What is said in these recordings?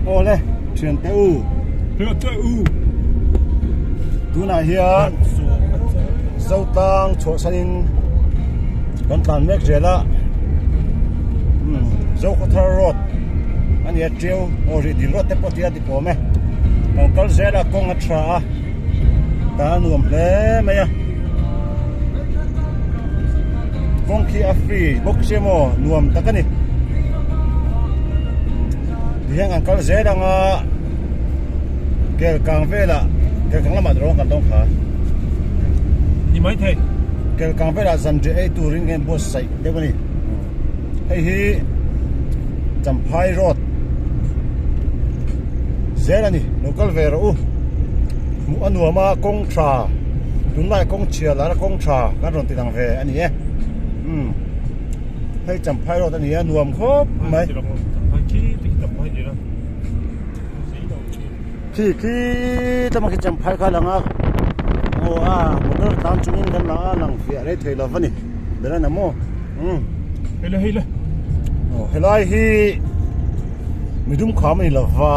Awle thiante u. Thiante u. Tunah hian Zotlang chhuahsanin kan tlan mek zel a. Zokhawthar road a nia tiu aw rih dil road te pawh tia ti pawm e. Kan kal zel a kawng a tha a tan a nuam hle mai a. Kawng khi a free bawk sia maw nuam tak a ni. Tihian kan kal zel ang a Kelkang velah Kelkang lamah rawng kan dawng kha. Ni mai thei. Kelkang velah zanriah ei turin kan buatsaih deuh a ni. Hei hi Champhai road zel a ni lo kal ve rawh u hmuh a nuam a kawng tha tunlai kawng chhia lar a kawng tha kan rawn ti lang ve a ni e umm hei Champhai road a ni a nuam khawp mai khi khi tama khi Champhai kha a lang a aw a motor tlan chungin kan lang a lang fiah rei thei lo va ni. Ber a maw umm hei le hei le aw helai hi midum kham a ni lova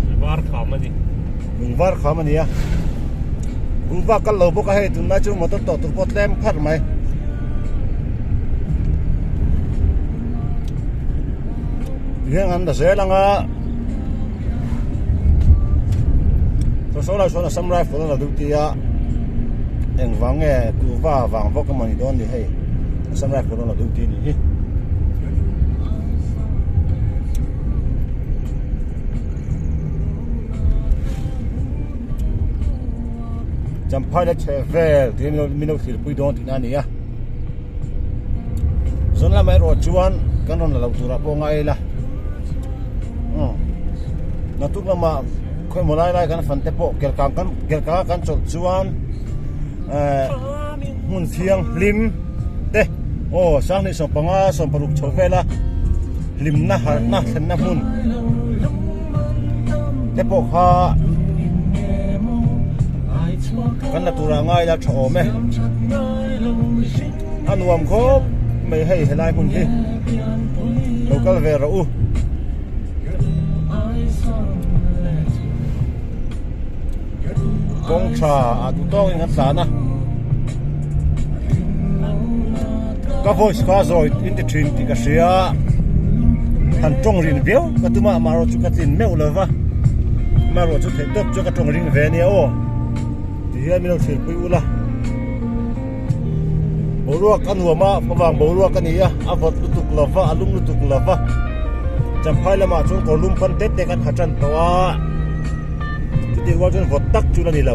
lungvar kham a ni lungvar kham a ni a lungvar kal lo bawk a hei tunlai chu motor tawh tur pawh tlem pharh mai tihian an la zel ang a saw saw lai sawn assam rifle a la duty a engvang nge kuhva vang bawk emaw ni dawn ni hei assam rifle a la duty a nih hi. Champhai la chheh vel tiin min lo thilpui dawn tihna a ni a. Zawn lamah erawh chuan kan rawn la lo turah pawh ngai ila umm naktuk lamah khawimaw lai lai kan fan te pawh kelkang kan kelkang a kan chawlh chuan ehh hmun thianghlim te aw sanghnih sawmpanga sawmparuk chho vela hlimna harhna thlenna hmun te pawh kha. Kan la turah ngai la tha awm e. A nuam khawp mai hei helai hmun hi. Lo kal ve rawh u. Kawng tha a duh tawkin kan tlan a. Ka voice kha zawi in ti thin tih ka hria. Han tawng rin viau ka tum a amaherawh chu ka tlin meuh lo va. Amaherawh chu theih tawp chu ka tawng ring ve ania aw. Ti hian min lo thilpui ula. Boruak a nuam a avang boruak a ni a a vawt lutuk lo va a lum lutuk lo va. Champhai lamah chuan kawr lum pan te te kan ha tan tawh a. Chutih rual chuan vawt tak chu la ni lo.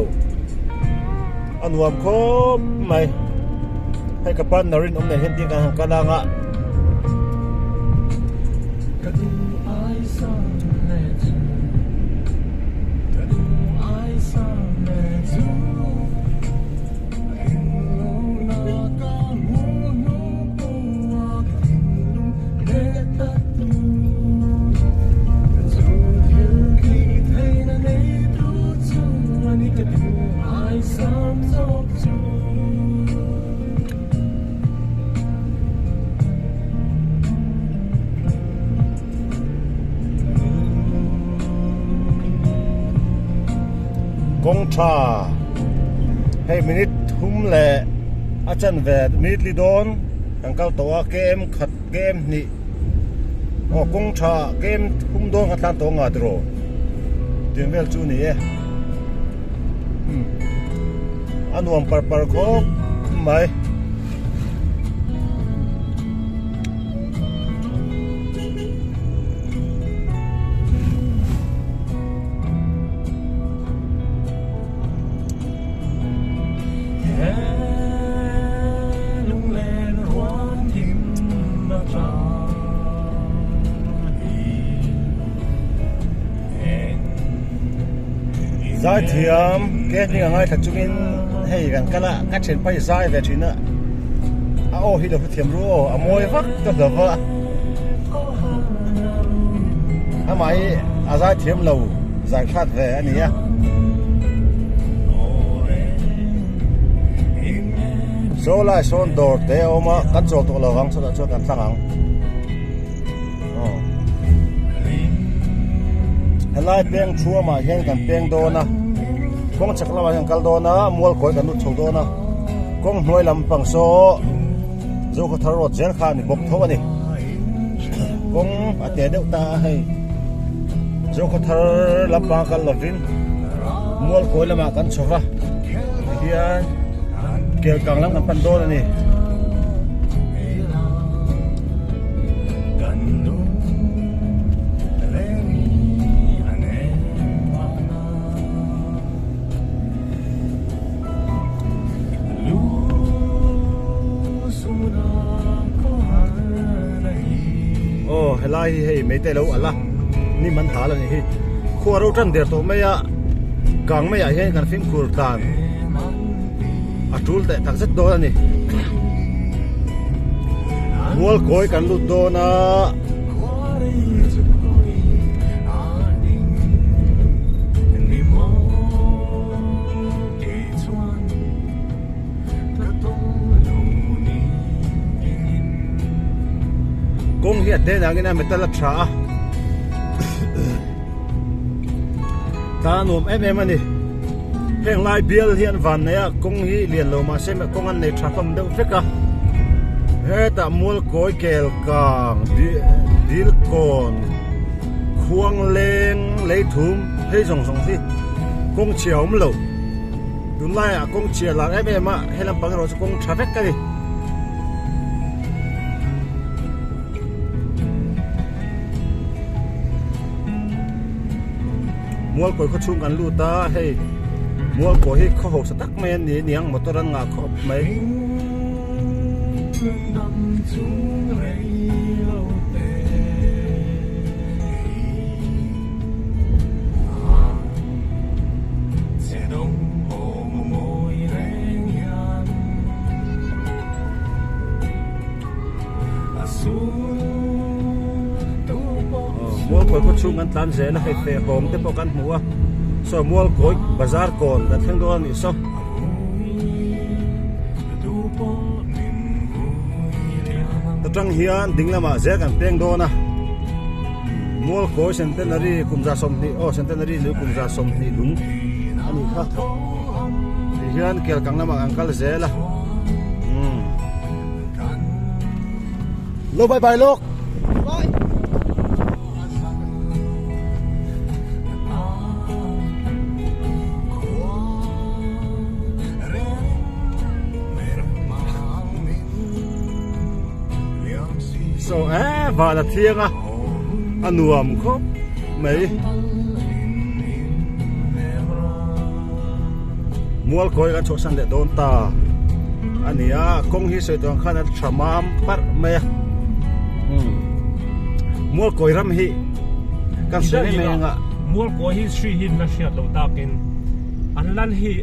A nuam khawp mai. Hei ka partner in awm nen hian tin kan han kal ang a. Kawng tha hei minute thum leh a chanve minute li dawn kan kal tawh a km khat km hnih aw kawng tha km thum dawn kha tlan tawh nga tiraw tiang vel chu a ni e umm a nuam par par khawp mai. Zaithiam ke hming a ngaithla chungin hei kan kal a ka thianpa hi zai ve thin a a aw hi lo hrethiam ru aw a mawi vak ta hlauh va amah hi a zaithiam lo zai hrat ve a ni a. Saw lai sawn dawr te a awm a kan chawl tawh lo ang chutah chuan kan thlang ang aw. Helai peng thuamah hian kan peng dawn a, kawng chak lamah hian kan kal dawn a, mual kawi kan lut chho dawn a, kawng hnuai lampang saw Zokhawthar road zel kha a ni bawk tho a ni. Kawng a te deuh ta a hei Zokhawthar lampang a kal lovin mual kawi lamah kan chho va tihian Kelkang lam kan pan dawn a ni. Aw helai hi hei meitei lo alh a ni man hal a ni hi khua ro tan der tawh mai a kang mai ah hian kan fimkhur tlan a tul teh tak zet dawn a ni mual kawi kan lut dawn a. Kawng hi a te dangin a metal a tha a ta nuam em em a ni heng lai bial hi an van nei a kawng hi lian lo mahse kawng an nei tha hlawm deuh vek a hetah mual kawi kel kang dil kawn khuang leng lei thum phei zawng zawng hi kawng chhia a awm lo. Tunlaiah kawng chhia lar em em a, he lampang erawh chu kawng tha vek a ni. Mualkawi khaw chhung kan lut a, hei Mualkawi hi khaw hausa tak mai a ni aniang motor an ngah khawp mai. Mualkawi khaw chhung kan tlan zel a hei fehawm te pawh kan hmu a saw Mualkawi bazar kawn kan thleng dawn a nih saw. Atang hian ding lamah zel kan peng dawn a. Mualkawi Centenary kum 20 aw Centenary chu kum 20 lung a nih kha tihian Kelkang lamah kan kal zel a umm lo bye bye lawk. So eh van a thiang a a nuam khawp mai mual kawi kan chhuahsan leh dawn ta a ni a kawng hi sawi tur ang khan a tha mam parh mai a umm mual kawi ram hi kan sawi em em ang a mual kawi hi hri hi an la hriat loh takin an lal hi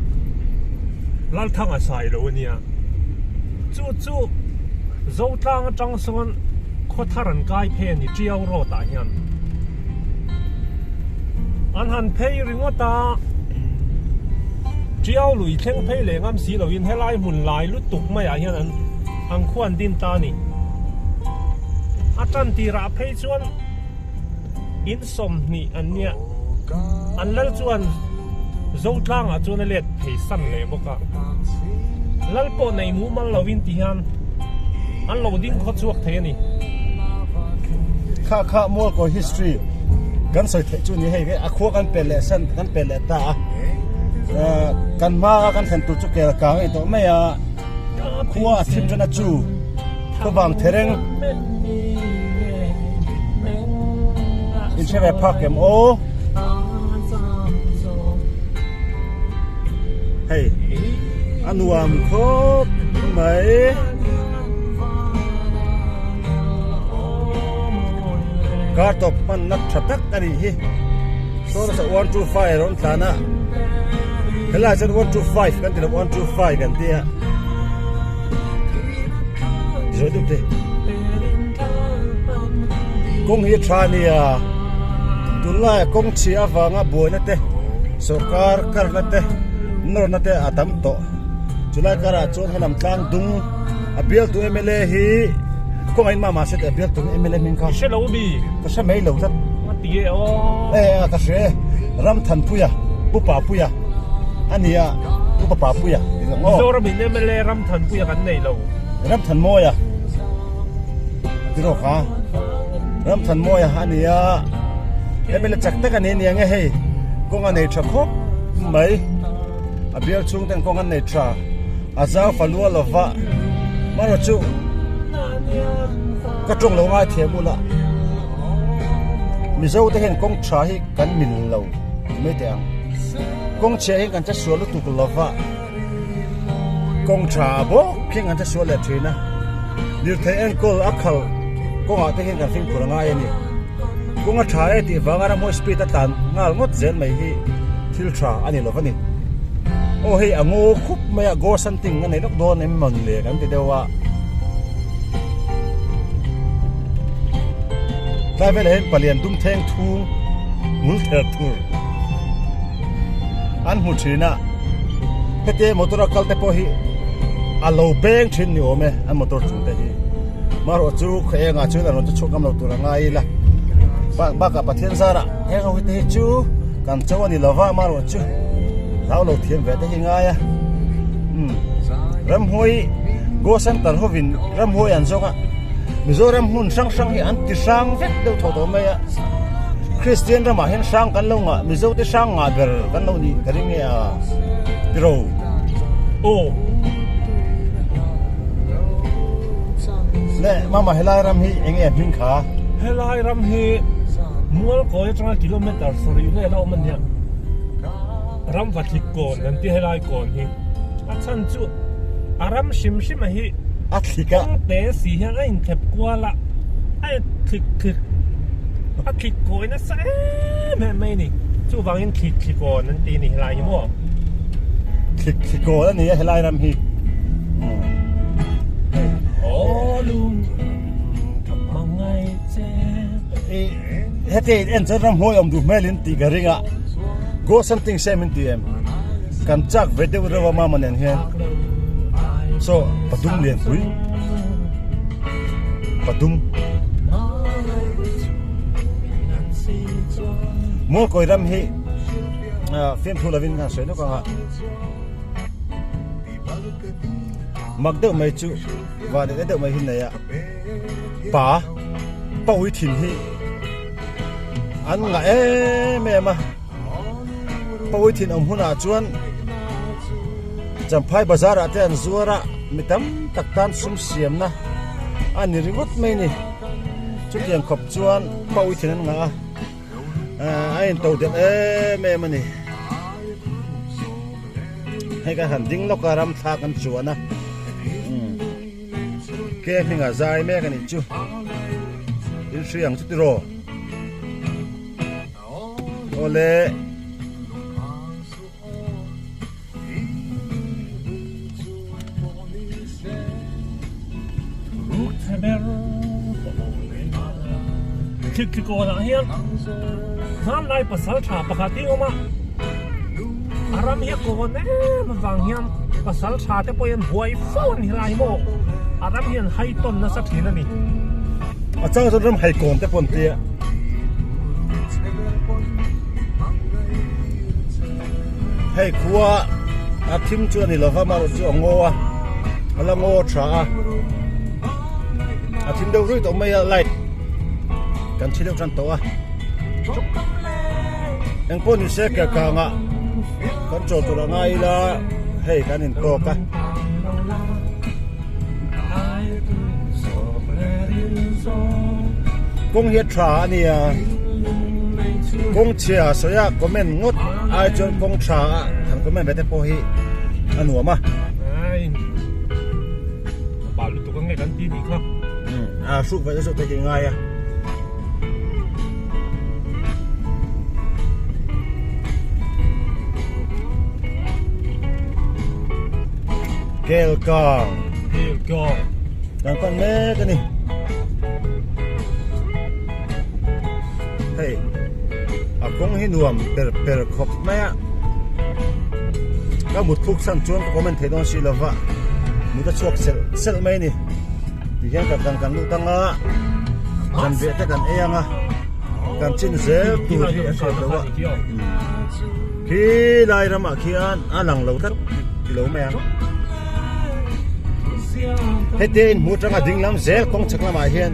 Lalthanga sai lo a nia chu chu. Zotlang atang sawn khaw thar an kai phei a ni Tiau road ah hian an han phei ringawt a Tiau lui thleng phei leh ngam si lo in helai hmun lai lutuk mai ah hian an an khua an din ta a ni a tan tirah phei chuan in 20 an nia an lal chuan Zotlang ah chuan a let phei san leh bawk a lal pawh nei mumal lo in ti hian an lo ding khaw chhuak thei a ni. Kha kha Mualkawi history kan sawi theih chu ni hei a khua kan pe leh san kan pe leh ta a kan hma a kan thlen tur chu kel kang a ni tawh mai a khua a thim tana chu khawvang thereng inhre ve phak em aw hei a nuam khawp mai car tawp hmanna tha tak a nih hi saw nasa 125 a rawn tlan a helaiah chuan 125 kan ti lo 125 kan ti a. Zawi deuh te. Kawng hi a tha a nia. Tunlaiah kawng chhia avanga buaina te sorkar karna te nawrna te a tam tawh. Chulai karah chuan helam tlang dung a bialtu mla hi kawngah in mah mahse teh a bialtu mla hming kha. I hre lo mi? Ka hre mai lo tlat. ti e aw. E a ka hre Ramthanpuia Pu Papuia a nia Pu Papuia ti ang aw. Mizoram in mla Ramthanpuia kan nei lo. Ramthanmawia ti rawk a Ramthanmawia a nia mla chak tak a ni ania nge hei kawng a nei tha khawp mai a bial chhung ten kawng an nei tha a zau falua lova marawh chu ka tawng lo ngai thiam ula Mizo te hian kawng tha hi kan mil lo mai teh ang kawng chhia hian kan che sual lutuk lova kawng tha bawk hian kan che sual leh thin a lirthei enkawl a khal kawngah te hian kan fimkhur a ngai a ni kawng a tha e tih vanga ramhuai speed a tlan nghal ngawt zel mai hi thil tha a ni lova ni aw hei a ngaw khup mai a ghost hunting a nei lawk dawn em mawn le kan ti deuh a. Tlai velah hian palian dum theng thung ngul ther thur an hmu thin a hete motor a kal te pawh hi a lo beng thin ni awm e an motor chung te hi marawh chu khaw engah chuan a rawn che chhuak ngam lo tur a ngai ila bakah Pathian zarah heng ho te hi chu kan cho a ni lova marawh chu hlau lo thiam ve te hi ngai a umm ramhuai Goa Center hovin ramhuai an zawng a Mizoram hmun hrang hrang hi an ti hrang vek deuh thaw tawh mai a Kristian ramah hian hrang kan lo ngah Mizo te hrang ngah ber kan lo nih ka ring nge a tiro aw le mama helai ram hi eng nge hming kha helai ram hi Mualkawi atanga kilometer sarih vel a awm a nia ram vathlik kawn an ti helai kawn hi a chhan chu a ram hrim hrim a hi a thlik a kawng te si hian a inthep kual a a thlik thlik a thlik kawi nasa em em mai a ni chuvangin thlik thlik awn an ti a ni helai hi maw thlik thlik awn a ni a helai ram hi aw lung ka hmangaih che heti en chuan ramhuai awm duh hmelin tih ka ring a go something same in ti em kan chak ve deuh reuh a mama nen hian saw pathum lian pui pathum mualkawi ram hi ah fiamthu lovin khan sawi lawk ang a mak deuh mai chu van leh deuh mai hi nei a pa pawi thin hi an ngah em em a. Pawi thin awm hunah chuan Champhai bazar ah te an zuar a mi tam tak tan sum siamna a ni ringawt mai a ni chutiang khawp chuan pawi thin an ngah a a in to delh em em a ni hei kan han ding lawk a ram thlak an chuan a ke hmingah zai mek a nih chu in hria ang chu tiraw. Awle. Thik thik awn ah hian hmanlai pasal tha pakhat hi a awm a, a ram hi a kawn em avang hian pasal tha te pawh hian buai fo an ni helai maw a ram hian hai tawn nasa thin a ni. A chang chuan ram hai kawn te pawh an tia. Hei khua a thim chu a ni lova amaherawh chu a ngaw a a la ngaw tha a a thim deuh ruih tawh mai a light kan chhi deuh tan tawh a engpawh ni se ker kangah kan chawl tur a ngai ila hei kan intawk a. Kawng hi a tha a nia kawng chhia sawi a comment ngawt ai chuan kawng tha a han comment ve te pawh hi a nuam a a hruk ve te chu te hi ngai a. Kelkang Kelkang Kan pan mek a ni Hei a kawng hi nuam per per khawp mai a ka mut khuk chhan chuan ka comment thei dawn si lova mut a chhuak selh selh mai a ni ti hian kan kan lut anga zanriah te kan ei anga. Kan chin zel tur hi a hriat loh a, khi lai ramah khian a lang lo tlat lo mai ang. Hete in hmuh atanga ding lam zel kawng chhak lamah hian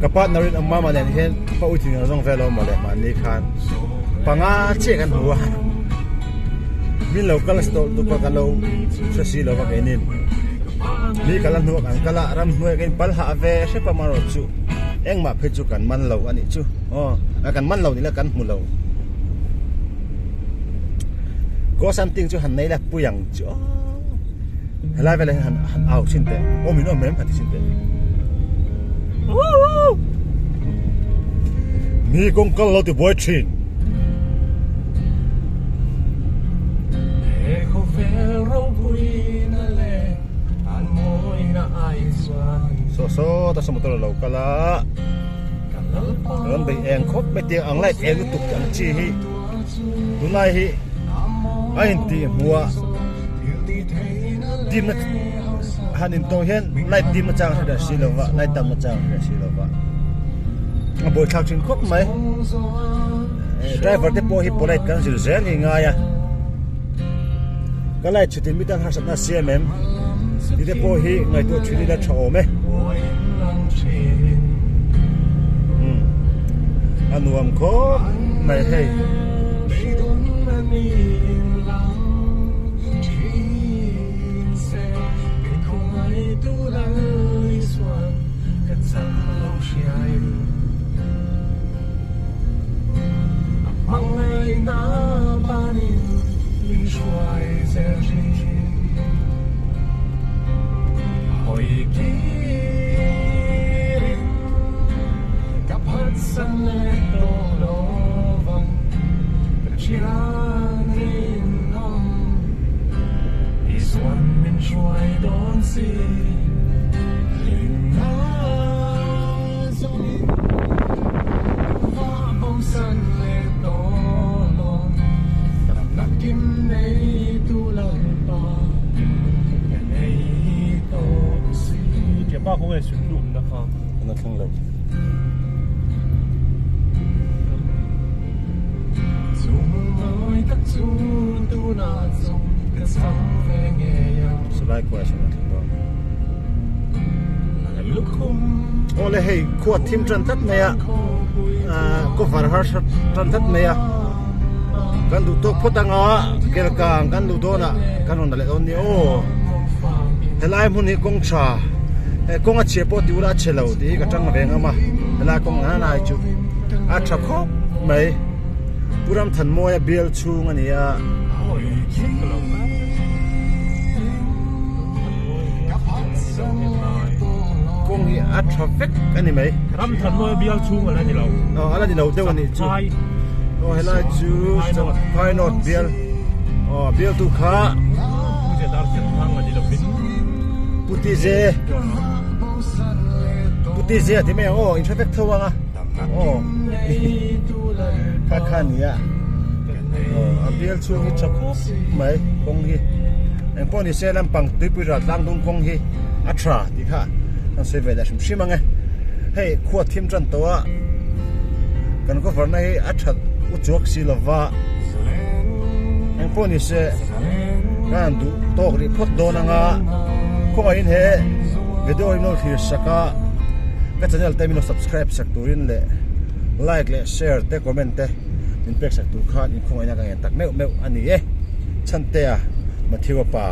ka partner in Amama nen hian pa uitling ang zawng vel a awm mawle mahni khan panga chiah kan hmu a min lo kal tawh tuk a ka lo hre si lo va keinin mi kal a hnuah kan kal a ramhnuai ka in pal hah ve hrep a marawh chu engmah phei chu kan man lo a nih chu aw a kan man lo ni la kan hmu lo ghost hunting chu han nei la pui ang chu aw helai velah hian han han au chin teh awm in awm em han ti chin teh mi kawng kal lo ti buai thin. Saw saw ta saw motor a lo kal a rawn bei eng khawp mai tiang ang light eng lutuk ang chi hi tunlai hi a intih hmuh a dim na han intawh hian light dim na chang hriat a si lova light tam na chang hriat a si lova a buaithlak thin khawp mai driver te pawh hi polite kan zir zel hi ngai a ka light chhutin mi tan harsatna a siam em tih te pawh hi ngaihtuah thin ila tha awm e a nuam khawp mai hei. Salai khua ah sawn a thleng dawn. Awle hei khua thim tan tlat mai a ahh cover har hrat tan tlat mai a kan duh tawk phawt anga kelkang kan duh dawn ah kan rawn la leh dawn nia aw helai hmun hi kawng tha he kawng a chhia pawh ti ula a chhe lo tih hi ka tang ve ngam a helai kawng nana lai chu a tha khawp mai. Pu Ramthanmawia bial chhung a ni a. Kawng hi a tha vek a ni mai. Ramthanmawia bial chhung a la ni lo. Aw a la ni lo deuh a nih chu. Aw helai chu Champhai North bial. Aw bial tu kha. Pu Tize. Pu Tize a ti mai ang aw in hre vek tho ang a. Aw kha kha nia aw a bial chhung hi tha khawp mai kawng hi engpawh ni se lampang tuipui ral tlang dung kawng hi a tha tih kha kan sawi ve leh hrim hrim ang e hei khua thim tan tawh a kan cover na hi a that u chuak si lova engpawh ni se kan han duh tawk rih phawt dawn anga khawngaihin he video hi min lo thlir sak a. Ka channel te min lo subscribe sak turin leh like leh share te comment te min pek sak tur khan in khawngaihna ka ngen tak meuh meuh a ni e. Chhantea Matthew-a pa.